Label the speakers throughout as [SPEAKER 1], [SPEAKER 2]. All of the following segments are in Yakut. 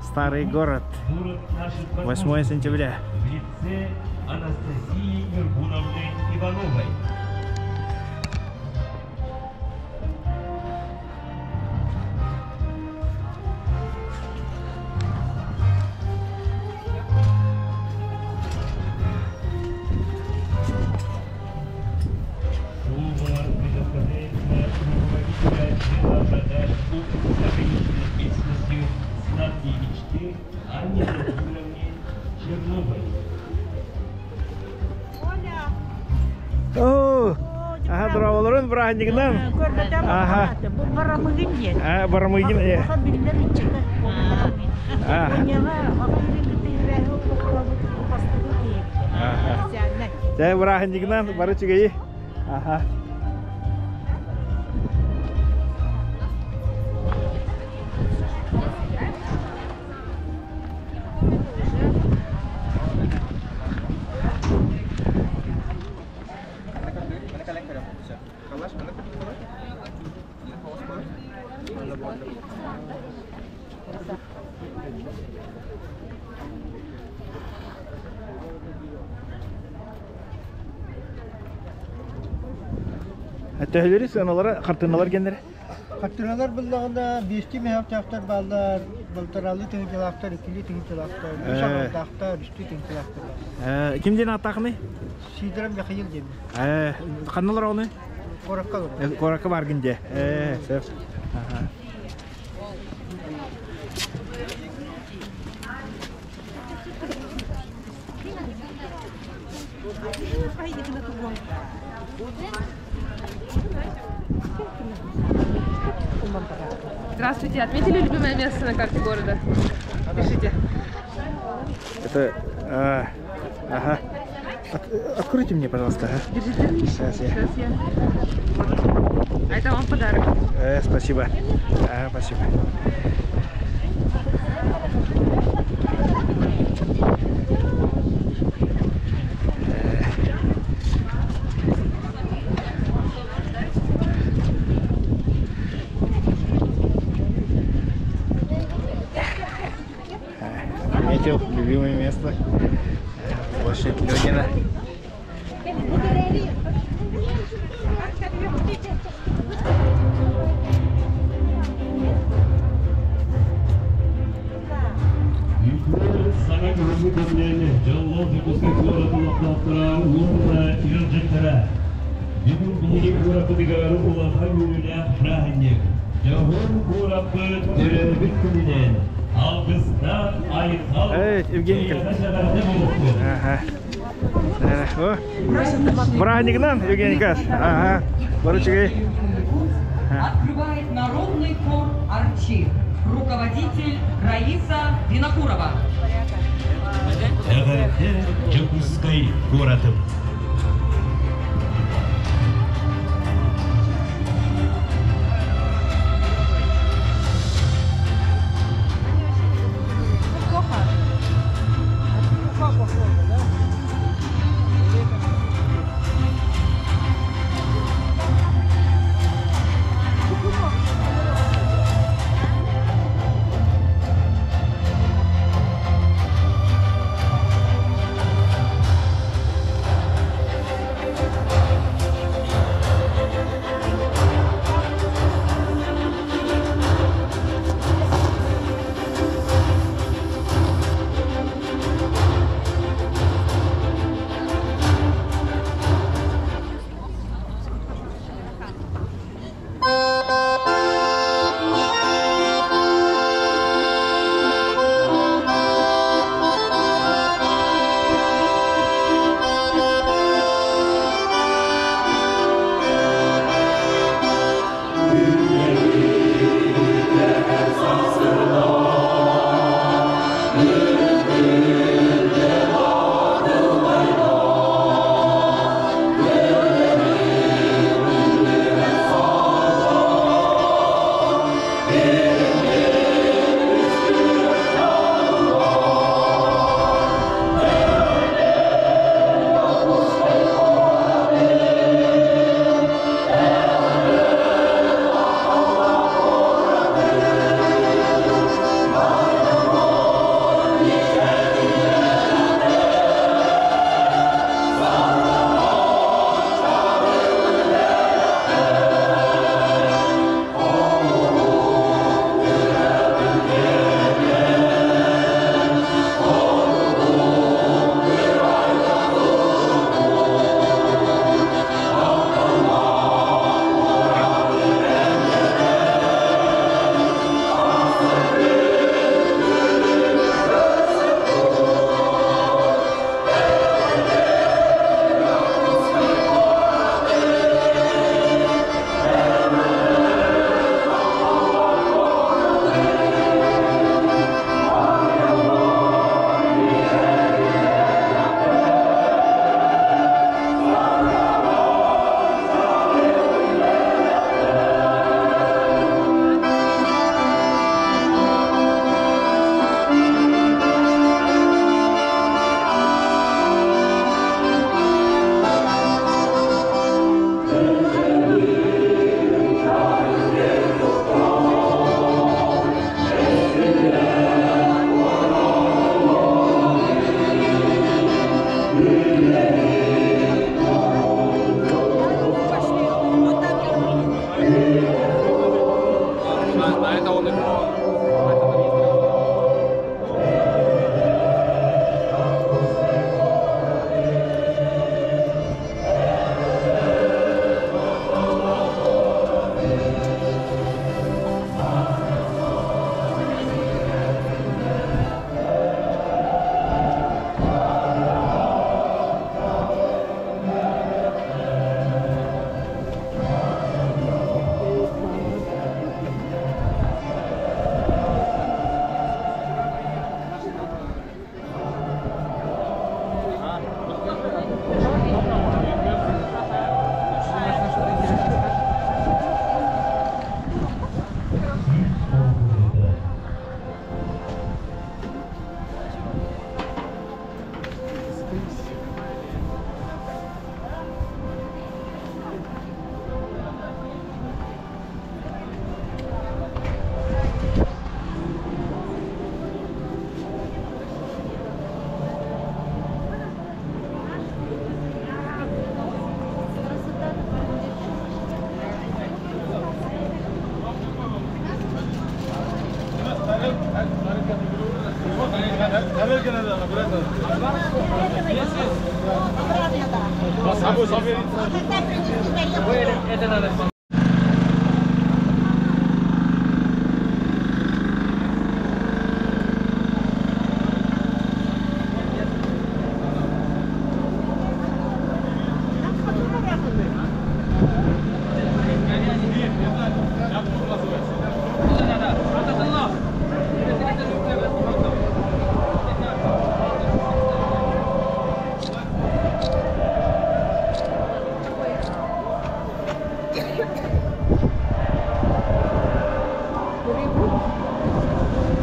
[SPEAKER 1] Старый город. 8 сентября.
[SPEAKER 2] В лице Анастасии Миргуновны Ивановой. Слово предоставляется руководителю отдела продаж офиса с ограниченной ответственностью «Сладкие мечты» Анне Владимировне Черновой.
[SPEAKER 1] О, аха дорооболорун бырааһынньыгынан. Аха.
[SPEAKER 3] Бу барамыгын диэн.
[SPEAKER 1] А, барамыгын.
[SPEAKER 3] Оха биллэр иччитэ.
[SPEAKER 1] Аха. Чэ, бырааһынньыгынан бары үчүгэйи. Аха. Төһөлөрү сыаналара хартыыналар геннere?
[SPEAKER 4] Хартыыналар буллаҕына биэстии мөһөөхтөөхтөр бааллар, балтаралыы тыһыынчалаахтар, иккилии тыһыынчалаахтар, үс аҥардаахтар, үстүү тыһыынчалаахтар бааллар.
[SPEAKER 1] Ким диэн ааттаахыный?
[SPEAKER 4] Сидоров Михаил диэммин.
[SPEAKER 1] Ханналар оҕону?
[SPEAKER 4] Куоракка олорор.
[SPEAKER 1] Куоракка бааргын дьэ. Сөп.
[SPEAKER 5] Здравствуйте. Отметили любимое место на карте города? Пишите.
[SPEAKER 1] Это... А, ага. От, откройте мне, пожалуйста. Ага.
[SPEAKER 5] Держите.
[SPEAKER 1] Сейчас я.
[SPEAKER 5] Сейчас я. А это вам подарок.
[SPEAKER 1] Спасибо. А, спасибо. Отметил любимое место. Площадь Ленина.
[SPEAKER 2] Саҥа күһүҥҥү кэмнээн дьоллоох Дьокуускай куорат олохтоохторо уонна ыалдьыттара бүгүн биһиги куораппытыгар улахан үөрүүлээх бырааһынньык Дьоһун куораппыт төрөөбүт күнүнэн алгыстаах айхал
[SPEAKER 1] Эй, Евгений
[SPEAKER 2] эйэҕэ буолуохтун!
[SPEAKER 1] Ага. Бырааһынньыгынан, Евгений Николаевич. Ага. Бары үчүгэй.
[SPEAKER 6] Открывает народный хор «Арчи». Руководитель Раиса Винокурова.
[SPEAKER 2] Эҕэрдэ Дьокуускай куоратым!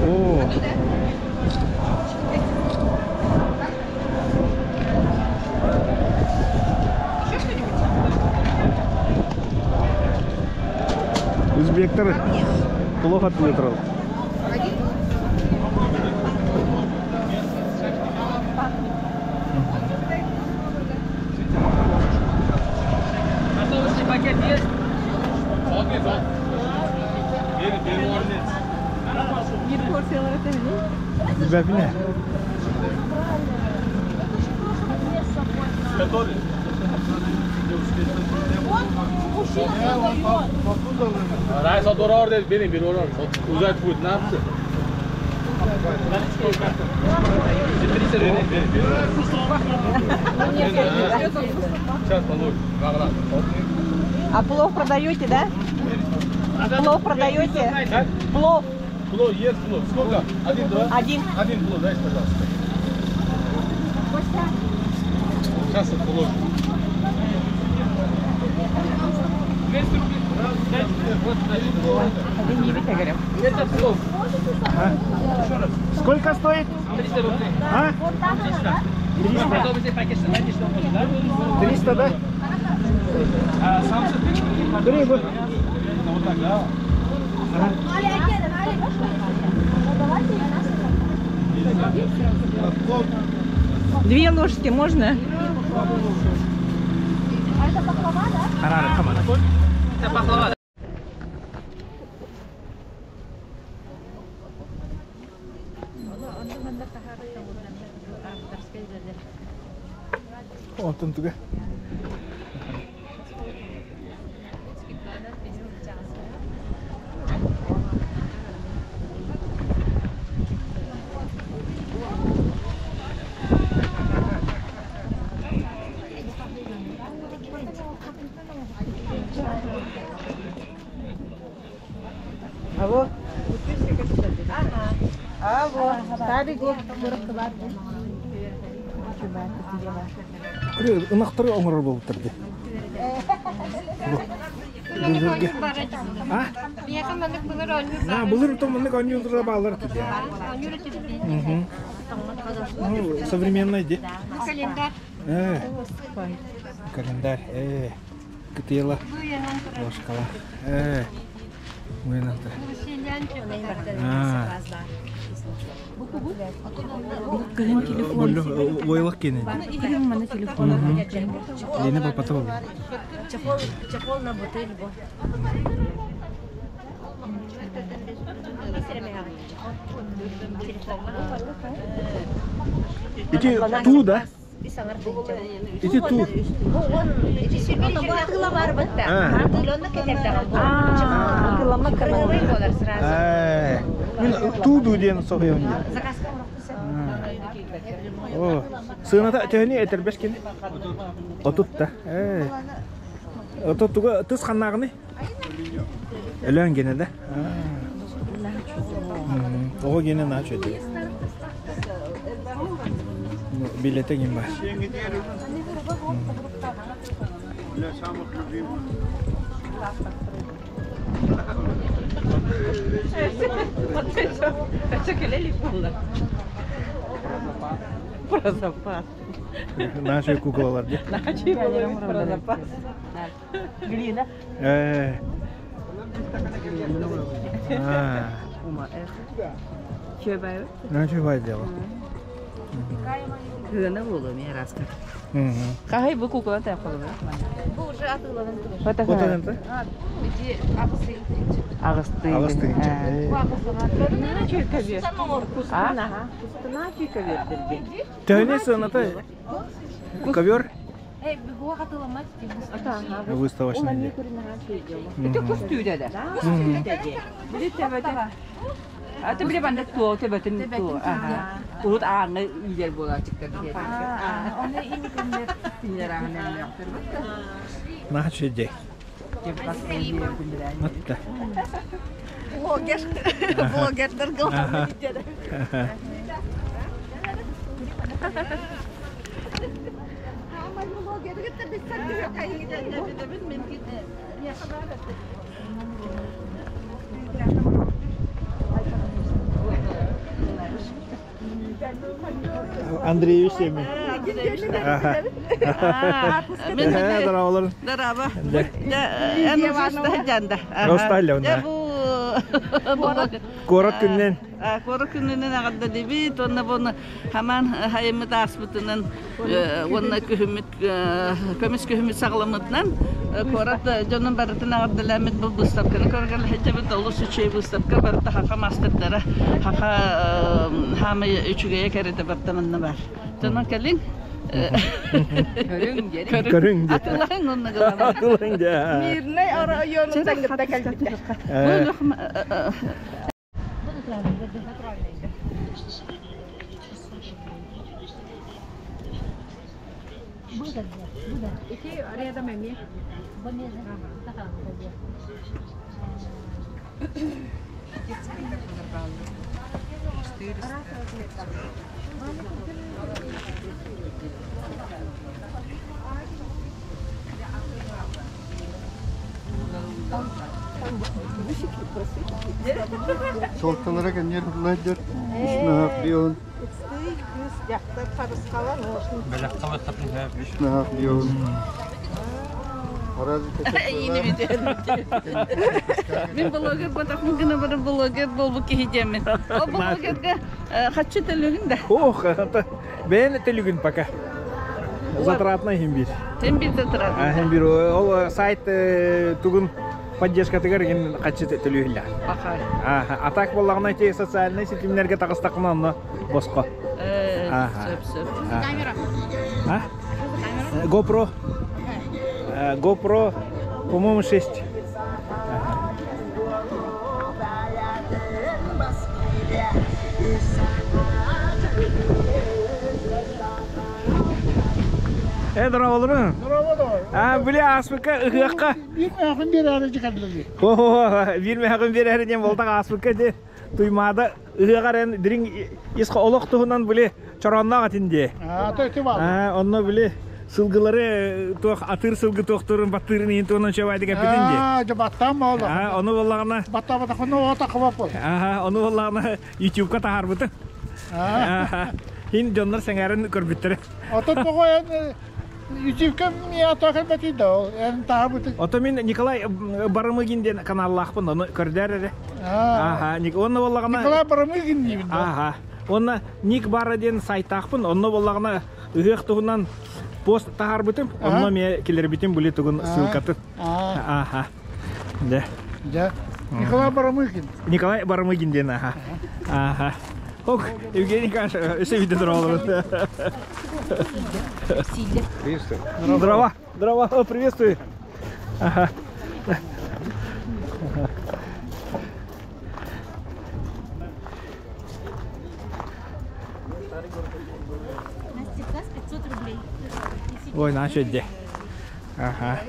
[SPEAKER 1] О. Узбектар плохо ответил.
[SPEAKER 7] Автобусный пакет есть?
[SPEAKER 1] Бэбине.
[SPEAKER 7] Raisa dorar dedi, benim bir orar. Uzat bu, ne yaptı?
[SPEAKER 6] А плов продаете, да? Плов продаете? Плов.
[SPEAKER 7] Плов, есть плов. Сколько? Один, два?
[SPEAKER 6] Один.
[SPEAKER 7] Один плов, дайте, пожалуйста. Сейчас я положу. 200 рублей. Это плов.
[SPEAKER 1] Сколько стоит?
[SPEAKER 7] 300 рублей.
[SPEAKER 1] А?
[SPEAKER 7] 300. 300.
[SPEAKER 1] 300, да? Рыбу.
[SPEAKER 6] Две ложки можно?
[SPEAKER 7] Это пахлава.
[SPEAKER 1] Онтон туга.
[SPEAKER 6] Алло. Алло. Старый год.
[SPEAKER 1] Ынахтары оңорор болуптар ди. А? А, былыр томуннук онюлдура баалар тиди. Ну, современный ди.
[SPEAKER 5] Календарь.
[SPEAKER 1] Календарь. Кытыла. Ложкала. Муйнанта. А. Бойлық кені. Лені бапата болды.
[SPEAKER 3] Чехол на бутыль.
[SPEAKER 1] Ити ту, да? Ити ту. Мен ту диэн соһуйам диэн. О, сыната төһөнү этэрбэс кини. Отут да. Отут туга тыс ханнаагыны? Өлөөн гене да. Ого гене на чөйдө. Билете ким бар.
[SPEAKER 4] Для самых любимых.
[SPEAKER 6] Про запас.
[SPEAKER 1] Наши куклалар ди.
[SPEAKER 6] Наши про запас. Глина.
[SPEAKER 1] А.
[SPEAKER 6] Чөбай.
[SPEAKER 1] Наши бай дело.
[SPEAKER 6] Кыына буолуо ми араска. Хаһай бу куукула тайах холобура.
[SPEAKER 5] Бу уже атыыланан турар.
[SPEAKER 1] Отонента?
[SPEAKER 5] Ити аҕыс тыһыынча.
[SPEAKER 6] Аҕыс
[SPEAKER 1] Аҕыс тыһыынча.
[SPEAKER 6] Кустана чүйкөбүөрдэрби.
[SPEAKER 1] Төһөнү сыаната? Ковер?
[SPEAKER 5] Буга атыыламмат
[SPEAKER 1] Выставочный.
[SPEAKER 6] Ити кус түүдэ да. Били төбөтө. Аты били банда туо төбөтүн туо. Урут ааҥы иилэр буолааччыктар диэн.
[SPEAKER 5] Оны иникеннер.
[SPEAKER 6] Кинилэр ааҥы
[SPEAKER 1] Наша дей. Атта.
[SPEAKER 3] Блогер. Блогердер главный.
[SPEAKER 1] Андрей Семин. Здорово.
[SPEAKER 6] Здорово.
[SPEAKER 1] Эн Куорат күнүнэн.
[SPEAKER 6] Куорат күнүнэн эҕэрдэлиибит уонна буну хамаан хайыммыт ааспытынан уонна күһүммүт көмүс күһүммүт саҕаламмытынан куорат дьонун барытын эҕэрдэлээммит бу быыстапканы көргөлөһүдьэбит олус үчүгэй быыстапка барыта хаха маастардара хаха хаамай үчүгэйэ кэрэтэ барыта манна баар дьонон кэлиҥ
[SPEAKER 1] Көрүҥ Көрүҥ
[SPEAKER 6] Атылаһыҥ онно
[SPEAKER 1] Атылаһыҥ дьэ.
[SPEAKER 6] Мирнэй оройуонуттан кытта кэлбиттэр.
[SPEAKER 5] Ити рядом эмиэ.
[SPEAKER 4] Суолталара кэннигэр ыллайдыр, үс мөһөөх бион. Үс мөһөөх бион.
[SPEAKER 6] Мин блогер ботахмын гына баран блогер буолбут киһи диэммин. Ол блогерга хаччы төлүгүн да.
[SPEAKER 1] Ох, бэйэн төлүгүн пока. Затратный хим бир.
[SPEAKER 6] Хим бир затратный.
[SPEAKER 1] Хим бир. Ол сайт тугун поддержкатыгар ген хаччы төлүһүллэ.
[SPEAKER 6] Баха.
[SPEAKER 1] А так боллаҕына ити социальнай ситимнерге таҕыстаххына онно босхо.
[SPEAKER 6] Сөп сөп.
[SPEAKER 5] Камера.
[SPEAKER 1] А? GoPro. GoPro, по-моему, 6. Э, здорово, А, бля, аспыка ыһыахха.
[SPEAKER 4] Биир мээхин биэрээри дьикэллэри.
[SPEAKER 1] Хо-хо, биир мээхин биэрээри диэн болтах аспыкка де туймаада ыһыаҕар эн дириҥ ис олох туһунан били чороонноох этин дии.
[SPEAKER 4] Аа, то ити баар.
[SPEAKER 1] Аа, онно били сылгылары туох атыыр сылгы туохтуурун баттыырын иһин туһунан чөбайдык эппитин дии.
[SPEAKER 4] Аа, дьэ баттаан буолла.
[SPEAKER 1] Аа, ону буоллаҕына
[SPEAKER 4] Баттаабатахпына оҕо тахыбаппын.
[SPEAKER 1] Аа, ону буоллаҕына YouTube-ка таһаарбытым.
[SPEAKER 4] Аа.
[SPEAKER 1] Хин дьоннор сэҥээрэн көрбүттэрэ.
[SPEAKER 4] Отон тоҕо эн YouTube-ка миэхэ тоҕо кэлбэтий да ол эн таһаарбытыҥ.
[SPEAKER 1] Ото мин Николай Барамыгин диэн каналлаахпын, ону көрдөөр эрэ. Ааха, онно буоллаҕына
[SPEAKER 4] Николай Барамыгин диибин да.
[SPEAKER 1] Ааха. Уонна Ник Бара диэн сайтаахпын, онно буоллаҕына ыһыах туһунан пост таһаарбытым, онно эмиэ киллэрбитим били тугун ссылкатын. Ааха. Да.
[SPEAKER 4] Дьэ. Николай Барамыгин.
[SPEAKER 1] Николай Барамыгин диэн аха. Ааха. Ок, Евгений Николаевич, өссө видео здорово. Здорово. Здорово, приветствую. Ага.
[SPEAKER 3] Мастер-класс 500 рублей.
[SPEAKER 1] Ой, начал где? Ага.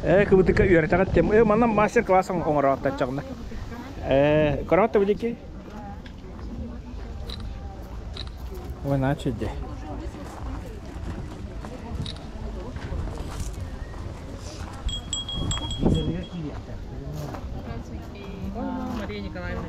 [SPEAKER 1] Э, кыбытыка үөрэтэҕит тем. Э, манна мастер-класс оҥороттаччаҕына. Э, көрөт билики? Ой, начал где?
[SPEAKER 5] Мария Николаевна.